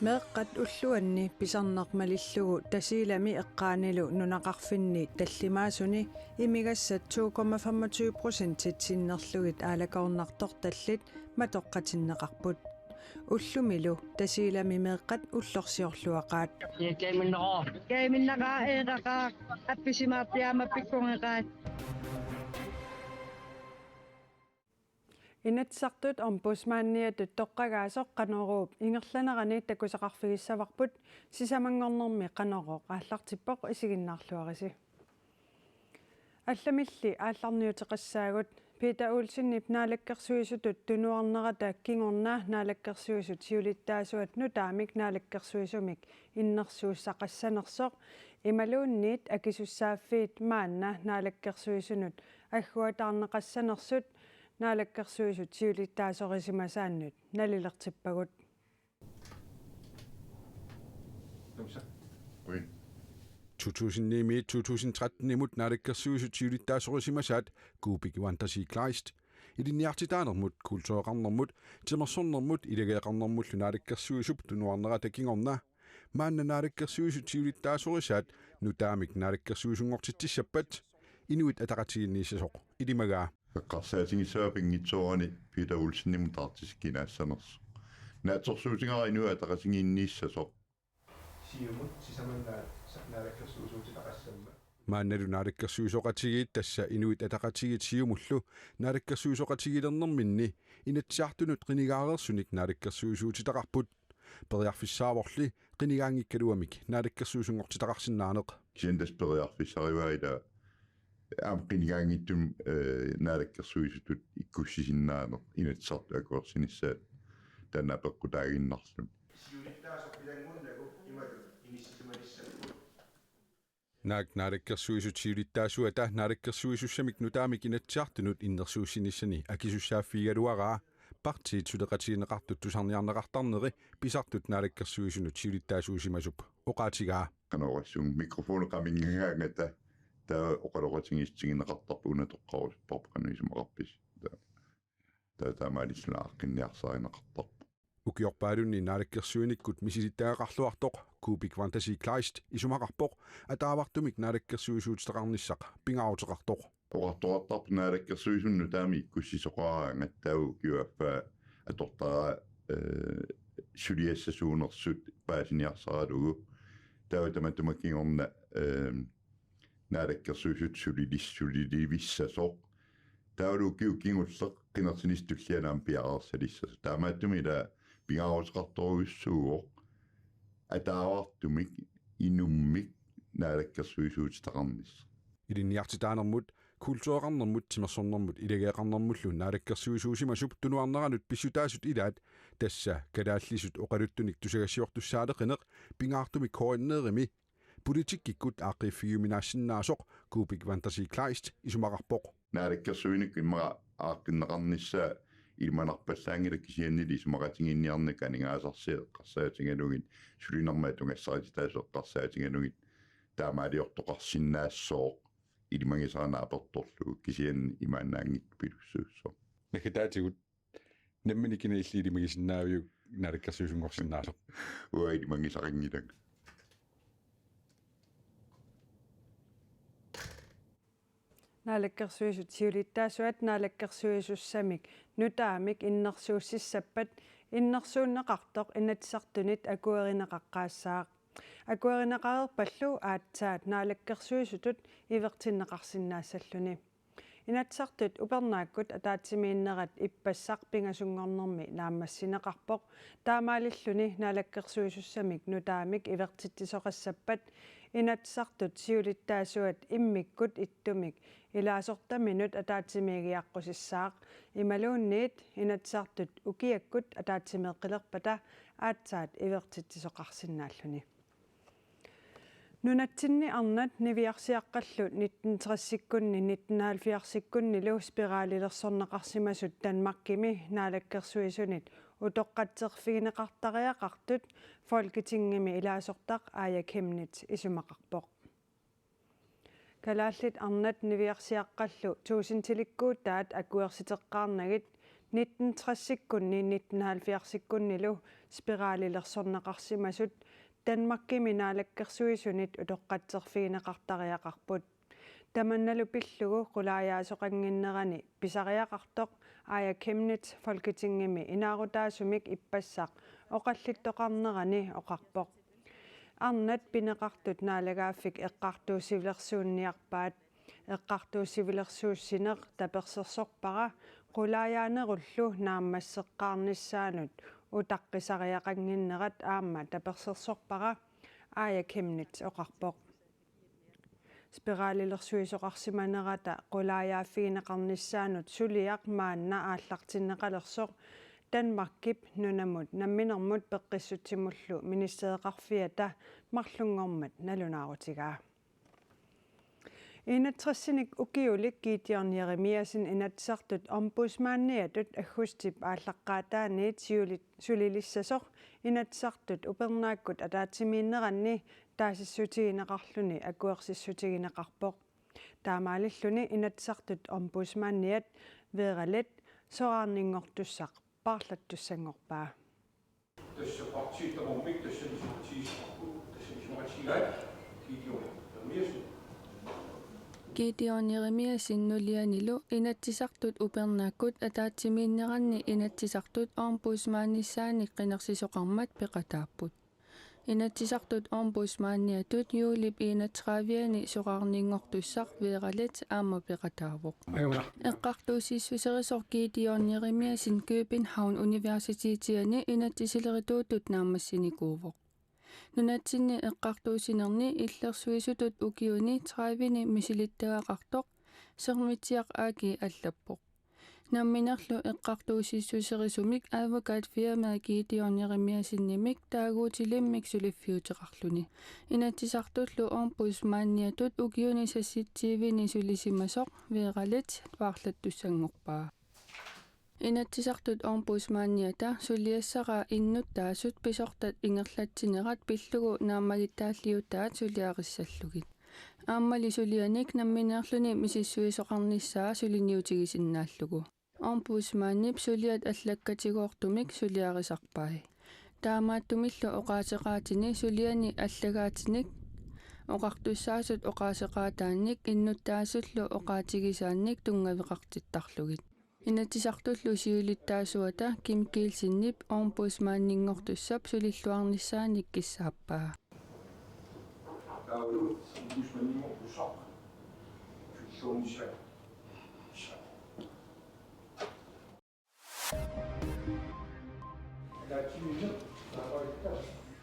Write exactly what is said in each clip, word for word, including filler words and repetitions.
Meeqqat ulluanni pisarneq malillugu Tasiilami eqqaanilu nunaqarfinni tallimaasuni imigassat to komma femogtyve procentit sinnerlugit aalakoornartortallit matoqqatinneqarput. Ullumilu Tasiilami meeqqat ullorsiorluaqaat. Kaiminnaqa. Kaiminnaqa eeraqa appisimaartiaama pikkungeqaat. Inatsisartut Ombudsmandiatut toqqagaasoq Qanoruup ingerlanerani takusaqarfigissavarput, sisamanngornermi Qanorooq aallartippoq, isiginnaarluarisi. Allamilli aallarniuteqassaagut. Peter Olsenip naalakkersuisutut tunuarnerata kingorna naalakkersuisut siulittaasuat nutaamik naalakkersuisumik innersuussaqassanersoq imaluunniit akisussaaffiit maanna naalakkersuisunut agguataarneqassanersut naalakkersuisut siulittaasorisimasaannut nalilertippagut. Ui. Totusindniimiit totusindtrettenimut naalakkersuisut siulittaasorisimasaat Kuupik Wandasi Kleist ilinniartitaanermut, kultureqarnermut, timersornermut ilageeqarnermullu naalakkersuisup tunuarnerata kingorna maanna naalakkersuisut siulittaasorisaat nutaamik naalakkersuisunngortitsissappat Inuit Ataqatigiinniissasoq ilimagaa. Eqqarsaatigissavara pinngitsoorani Peter Olsenimut taartissaq kinaassanersoq. Naatsorsuutigaara Inuit Ataqatigiinniissasoq. Siumut sisamannaat sa-, naalakkersuisuutitaqassammat. Maannalu naalakkersuisoqatigiit, tassa Inuit Ataqatigiit Siumullu naalakkersuisoqatigiilernerminni, Inatsisartunut qinigaareersunik naalakkersuisuutitaqarput. Periarfissaavorli qinigaanngikkaluamik naalakkersuisunngortitaqarsinnaaneq. Kisianni tassa periarfissarivaa ila aamma qinigaanngitsumik, eh, naalakkersuisutut ikkussisinnaaneq Inatsisartut akuersinissaat taanna apeqqutaaginnarluni. Siulittaasoq ilanngunnagu imatut inissisimanissapput. Naak naalakkersuisut siulittaasuata naalakkersuisussamik nutaamik Inatsisartunut innersuussinissani akisussaaffigigaluaraa partiit suleqatigineqartut tusarniarneqartarneri pisartut naalakkersuisunut siulittaasuusimasup oqaatigaa. Qanorsuaq mikrofoni qaminngigaangata taava oqaloqatigiissutigineqartarpoq, una toqqarusupparput qanoq isumaqarpisi. Taava, taava taamaalilluni aaqqinniarsarineqartarpoq. Ukiorpaalunni naalakkersuinikkut misilittagaqarluartoq Kuupik Wandasi Kleist isumaqarpoq ataavartumik naalakkersuisuutitaqarnissaq pingaaruteqartoq. Oqartoqartarpoq naalakkersuisunut nutaamik ikkussisoqaraangat, taava ukioq affaa atortaraa, eh, suliassasuunersut paasiniarsaralugu. Taava tamatuma kingorna, eh, naalakkersuisut sulilis-, sulilivissasoq. Taavalu ukioq kingulleq qinersinissaq tullianut aamma piareersalissasoq. Taamaattumik ila pingaaruteqartorujussuuvoq ataavartumik inummik naalakkersuisuutitaqarnissaq. Ilinniartitaanermut, kultureqarnermut, timersornermut ilageeqarnermullu naalakkersuisuusimasup tunuarneranut pissutaasut ilaat, tassa kalaallisut oqaluttunik tusagassiortussaaleqineq pingaartumik K N R-imi politikkikkut aaqqiiffigiuminaassinnaasoq Kuupik Wandasi Kleist isumaqarpoq. Naalakkersuinikkut immaqa aaqqinneqarnissaa ilimanarpallaanngilaq, kisiannili isumaqatigiinniarneq aningaasarsiat eqqarsaatigalugit, sulinermut atugassarititaasut eqqarsaatigalugit taamaaliortoqarsinnaassooq ilimagisara naapertorlugu, kisianni imaannaanngitsoq pilussuussooq. Naggataatigut nammineq kina illit ilimagisinnaaviuk naalakkersuisunngorsinnaasoq? Uanga ilimagisaqanngilanga. Naalakkersuisut siulittaasuat naalakkersuisussamik nutaamik innersuussissappat innersuunneqartoq Inatsisartunit akuerineqaqqaassaaq. Akuerineqareerpallu aatsaat naalakkersuisutut ivertinneqarsinnaassalluni. Inatsisartut upernaakkut ataatsimiinnerat ippassaq pingasunngornermi naammassineqarpoq, taamaalilluni naalakkersuisussamik nutaamik ivertitsisoqassappat Inatsisartut siulittaasuat immikkut ittumik ilaasortaminut ataatsimiigiaqqusissaaq, imaluunniit Inatsisartut ukiakkut ataatsimeeqqilerpata aatsaat ivertitsisoqarsinnaalluni. Nunatsinni arnat niviarsiaqqallu nitten tressikkunni nitten halvfjerdsikkunnilu spiralilersorneqarsimasut Danmarkimi naalakkersuisunit utoqqatserfigineqartariaqartut Folketingimi ilaasortaq Aaja Chemnitz isumaqarpoq. Kalaallit arnat niviarsiaqqallu tuusintilikkuutaat akuersiteqqaarnagit nitten tressikkunni nitten halvfjerdsikkunnilu spiralilersorneqarsimasut Danmarkimi naalakkersuisunit utoqqatserfigineqartariaqarput. Tamannalu pillugu qulaajaasoqannginnerani pisariaqartoq Aaja Chemnitz Folketingimi inaarutaasumik ippassaq oqallittoqarnerani oqarpoq: Arnat pineqartut naalagaaffik eqqartuussivilersuunniarpaat. Eqqartuussivilersuussineq tapersersorpara qulaajaanerullu naammasseqqaarnissaanut utaqqisariaqannginnerat aamma tapersersorpara, Aaja Chemnitz oqarpoq. Spiralilersuisoqarsimanerata qulaajaaffigineqarnissaanut suliaq maanna aallartinneqalersoq Danmarkip nunamut namminermut peqqissutsimullu ministereqarfiata marlunngormat nalunaarutigaa. Enogtresinik ukiulik Gideon Jeremiassen Inatsisartut Ombudsmandiatut aggustip aallaqqaataaniit siulit-, sulilissasoq Inatsisartut upernaakkut ataatsimiinneranni taasissutigineqarluni akuersissutigineqarpoq. Taamaalilluni Inatsisartut Ombudsmandiat Vera Leth soraarninngortussaq paarlattussanngorpaa. Tassa partiit tamarmik, tassani partiit, tassani isumaqatigigaat, Gideon Jeremiassen. Gideon Jeremiassen nulianilu Inatsisartut upernaakkut ataatsimiinneranni Inatsisartut Ombudsmandissaanik qinersisoqarmat peqataapput. Inatsisartut Ombudsmandiatut juulip enogtredive-ani soraarninngortussaq Vera Leth aamma peqataavoq. Eqqartuussissuserisoq Gideon Jeremiassen København Universitetiani inatsisilerituutut naammassinikuuvoq. Nunatsinni eqqartuussinerni illersuisutut ukiuni tredive-ni misilittagaqartoq Sermitsiaq A G allappoq. Namminerlu eqqartuussissuserisumik advokatfirma Gideon Jeremiassenimik taaguutilimmik suliffiuteqarluni. Inatsisartullu Ombudsmandiatut ukiuni seksogtyve-ni sulisimasoq Vera Leth paarlattussanngorpaa. Inatsisartut Ombudsmandiata suliassaraa innuttaasut pisortat ingerlatsinerat pillugu naammagittaalliutaat suliarissallugit. Aammali sulianik nammineerluni misissuisoqarnissaa suliniutigisinnaallugu. Ombudsmandip suliat allakkatigoortumik suliarisarpai. Taamaattumillu oqaaseqaatini suliani allagaatinik oqartussaasut oqaaseqaataannik innuttaasullu oqaatigisaannik tunngaveqartittarlugit. Inatsisartullu siulittaasuata Kim Kielsenip Ombudsmandinngortussap sulilluarnissaanik kissaappaa.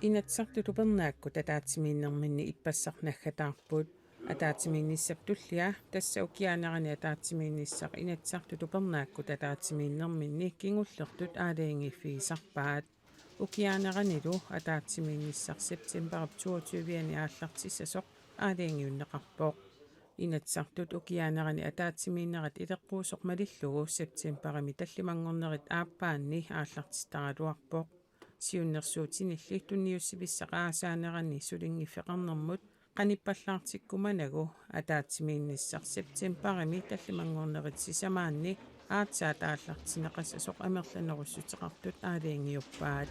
Inatsisartut upernaakkut ataatsimiinnerminni ippassaq naggataarput. Ataatsimiinnissap tullia, tassa ukiaanerani ataatsimiinnissaq Inatsisartut upernaakkut ataatsimiinnerminni kingullertut aalajangiiffigisarpaat. Ukiaaneranilu ataatsimiinnissaq septembarip toogtyve-ani aallartissasoq aalajangiunneqarpoq. Inatsisartut ukiaanerani ataatsimiinnerat ileqquusoq malillugu septembarimi tallimanngornerit aappaanni aallartittaraluarpoq. Siunnersuutinilli tunniussivissaq aasaanerani sulinngiffeqarnermut qanippallaartikkumanagu ataatsimiinnissaq septembarimi tallimanngornerit sisamaanni aatsaat aallartinneqassasoq amerlanerussuteqartut aalajangiuppaat.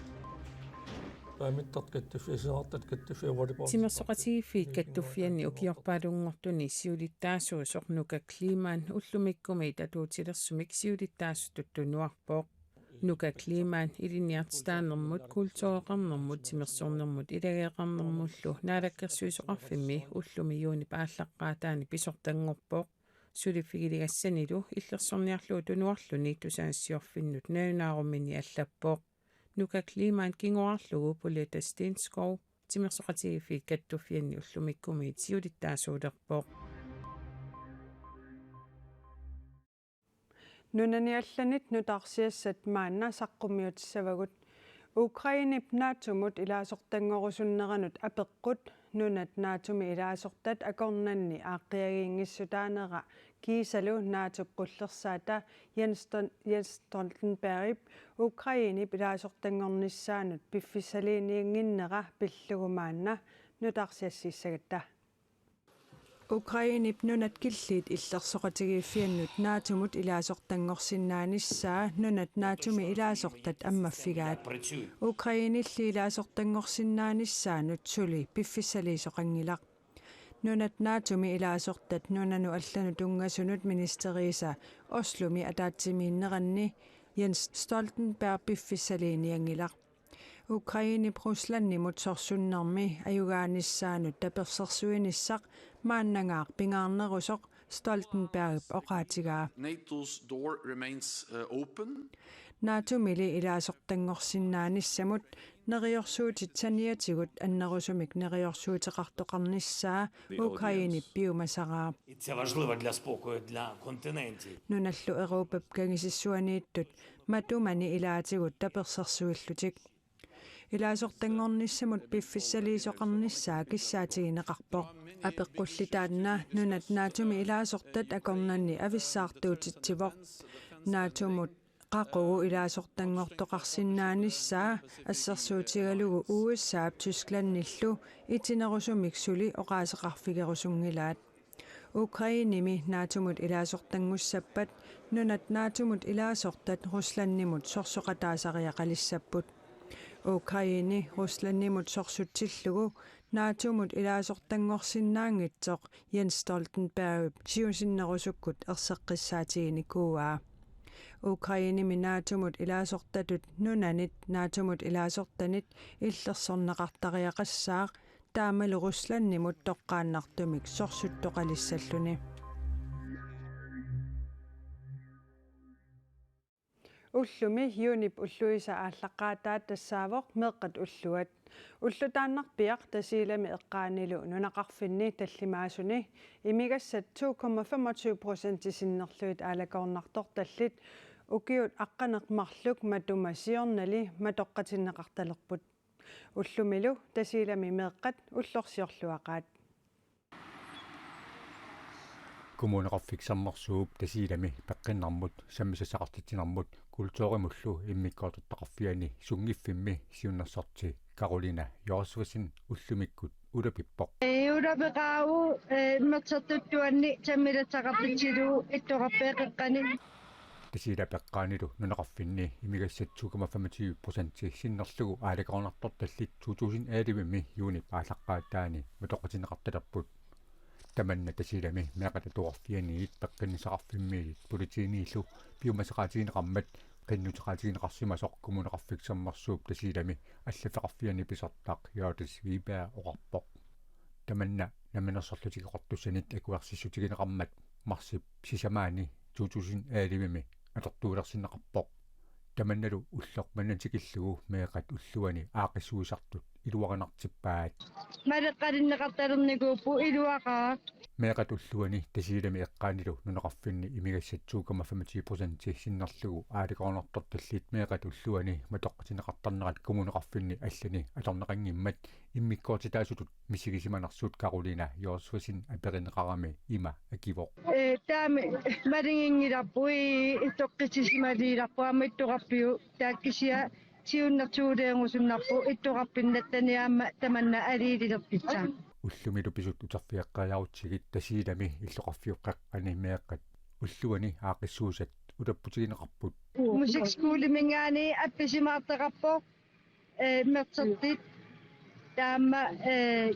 Päämittartut kattuffiat, sisamartut kattuffiat, volleyball. Timersoqatigiiffiit Kattuffianni ukiorpaalunngortuni siulittaasuusoq Nuka Kleemann ullumikkumiit atuutilersumik siulittaasutut tunuarpoq. Nuka Kleemann ilinniartitaanermut, kultureqarnermut, timersornermut, ilageeqarnermullu naalakkersuisoqarfimmi ullumi juunip aallaqqaataani pisortanngorpoq. Suliffigiligassanilu illersorniarlugu tunuarluni tusagassiorfinnut nalunaarumini allappoq. Nuka Kleemann kingoraarlugu Bolette Stenskov Timersoqatigiiffiit Kattuffianni ullumikkumiit siulittaasuulerpoq. Nunani allanit nutaarsiassat maanna saqqummiutissavagut. Ukrainep NATO-mut ilaasortanngorusunneranut apeqqut nunat NATO-mi ilaasortat akornanni aaqqiagiinngissutaanera kiisalu NATO-p qullersaata Jens Stol-, Jens Stoltenbergip Ukrainep ilaasortanngornissaanut piffissaliiniannginnera pillugu maanna nutaarsiassiissagatta. Ukrainep nunat killiit illersoqatigiiffiannut NATO-mut ilaasortanngorsinnaanissaa nunat NATO-mi ilaasortat ammaffigaat. Ukrainelli ilaasortanngorsinnaanissaanut suli piffissaliisoqanngilaq. Nunat NATO-mi ilaasortat nunanut allanut tunngasunut ministeriisa Oslomi ataatsimiinneranni Jens Stoltenberg piffissaliinianngilaq. Ukrainep Ruslandimut sorsunnermi ajugaanissaanut tapersersuinissaq maannangaaq pingaarnerusoq Stoltenbergip oqaatigaa. NATO's door remains, uh, open. NATO-mili ilaasortanngorsinnaanissamut neriorsuutit saniatigut annerusumik neriorsuuteqartoqarnissaa Ukrainep piumasaraa. І це важливо для спокою для континентів. Nunallu Europap kangisissuaniittut matumani ilaatigut tapersersuillutik. Ilaasortanngornissamut piffissaliisoqarnissaa kissaatigineqarpoq. Apeqqulli taanna nunat NATO-mi ilaasortat akornanni avissaartuutitsivoq. NATO-mut qaqugu ilaasortanngortoqarsinnaanissaa assersuutigalugu U S A-p Tysklandillu itinerusumik suli oqaaseqarfigerusunngilaat. Ukrainemi NATO-mut ilaasortanngussappat nunat NATO-mut ilaasortat Ruslandimut sorsoqataasariaqalissapput. Ukraine Ruslandimut sorsutsillugu NATO-mut ilaasortanngorsinnaanngitsoq Jens Stoltenbergip siusinnerusukkut erseqqissaatiginikuuaa. Ukrainemi NATO-mut ilaasortatut nunanit NATO-mut ilaasortanit illersorneqartariaqassaaq taamalu Ruslandimut toqqaannartumik sorsuttoqalissalluni. Ullumi juunip ulluisa aallaqqaataat tassaavoq meeqqat ulluat. Ullutaannarpiaq Tasiilami eqqaanilu nunaqarfinni tallimaasuni imigassat to komma femogtyve procent sinnerlugit aalakoornartortallit ukiut aqqaneq-marluk matuma siornali matoqqatinneqartalerput. Ullumilu Tasiilami meeqqat ullorsiorluaqaat. Kommuneqarfik Sermersuup Tasiilami peqqinnarmut sammisassaqartitsinermut kulturimullu immikkoortortaqarfiani sunngiffimmi siunnersorti Karolina Josefsen ullumikkut ulapippoq. Ee, ulapeqaavoq, ee, mersortuttuanni sammisassaqartitsilugu ittoqarfeeqqani. Tasiilap eqqaanilu nunaqarfinni imigassat to komma femogtyve procent sinnerlugu aalakoornartortallit to tusind elleve-mi juunip aallaqqaataani matoqqatinneqartalerput. Tamanna Tasiilami meeqqat atuarfianniit peqqinnissaqarfimmiit politiiniillu piumasaqaatigineqarmat qinnuteqaatigineqarsimasoq Kommuneqarfik Sermersuup Tasiilami allaffeqarfiani pisortaq Hjørdis Wiberg oqarpoq. Tamanna Namminersorlutik Oqartussanit akuersissutigineqarmat marsip sisamaani to tusind elleve-mi atortuulersinneqarpoq. Tamannalu ulloq manna tikillugu meeqqat ulluani aaqqissuisartut iluarinartippaat. Maleqqalinneqartalernikuupput iluaqaaq. Meeqqat ulluani Tasiilami eqqaanilu nunaqarfinni imigassat to komma femogtyve procent sinnerlugu aalakoornartortallit meeqqat ulluani matoqqatinneqartarnerat kommuneqarfinni allani atorneqanngimmat immikkoortitaasutut misigisimanersut Karolina Josefsen aperineqarami ima akivoq. Ee, taama maliginngilarput, ii, ittoqqissisimaliilarput aamma ittoqarfiup taava kisianni siunnersuuleerusunnarpoq ittoqarfinnattani aamma tamanna aliililerpassuit. Ullumilu pisut uterfigeqqeriarutsigit Tasiilami illoqarfiup qeqqani meeqqat ulluani aaqqissuisat ulapputigineqarput. Musikskolemingaanniit appisimaartaqarpoq, ee, mersortit. Taama, ee,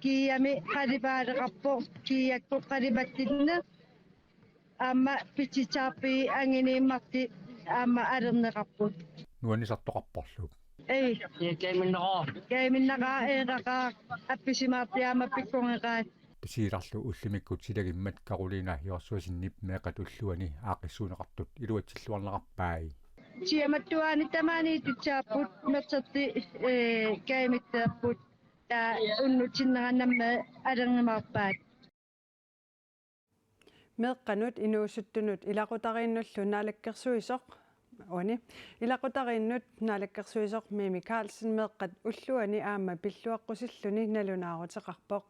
kiiami qalipaaleqarpoq, kiiakkut qalipaatsinneq. Aamma pitsitsaarpii anguniummartik aamma alerneqarput. Nuannisartoqarporlu. Ee. Kajuminneqaaq. Kajuminneqaaq, eeraqqaaq, appisimaartut aamma pikkoreqaat. Tasiilarlu ullumikkut silagimmat Karolina Josefsenip meeqqat ulluani aaqqissuunneqartut iluatsilluarneqarpai. Siamattuaani tamaani pitsaapput, mersortit, ee, kajumittoorput, taava unnuk sinnerani aamma alernimaarpaat. Meeqqanut inuusuttunut ilaqutariinnullu naalakkersuisoq, uani, ilaqutariinnut naalakkersuisoq Mimi Karlsen meeqqat ulluani aamma pilluaqqusilluni nalunaaruteqarpoq.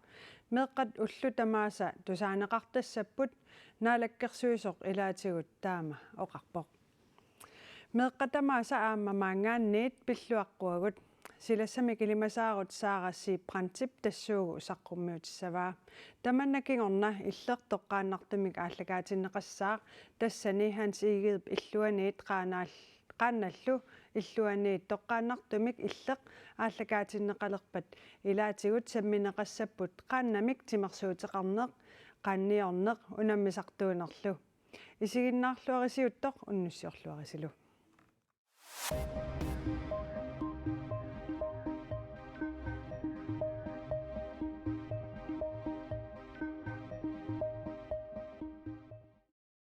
Meeqqat ullut tamaasa tusaaneqartassapput, naalakkersuisoq ilaatigut taama oqarpoq. Meeqqat tamaasa aamma maanngaanniit pilluaqquagut. Silassamik ilimasaarut Sara Sibrandtip tassuugu saqqummiutissavaa. Tamanna kingorna Illeq toqqaannartumik aallakaatinneqassaaq, tassani Hans Egedep illuaniit Qaanaal-, Qaannallu illuaniit toqqaannartumik Illeq aallakaatinneqalerpat ilaatigut sammineqassapput qaannamik timersuuteqarneq, qaanniorneq unammisartuunerlu. Isiginnaarluarisiuttoq unnussiorluarisilu.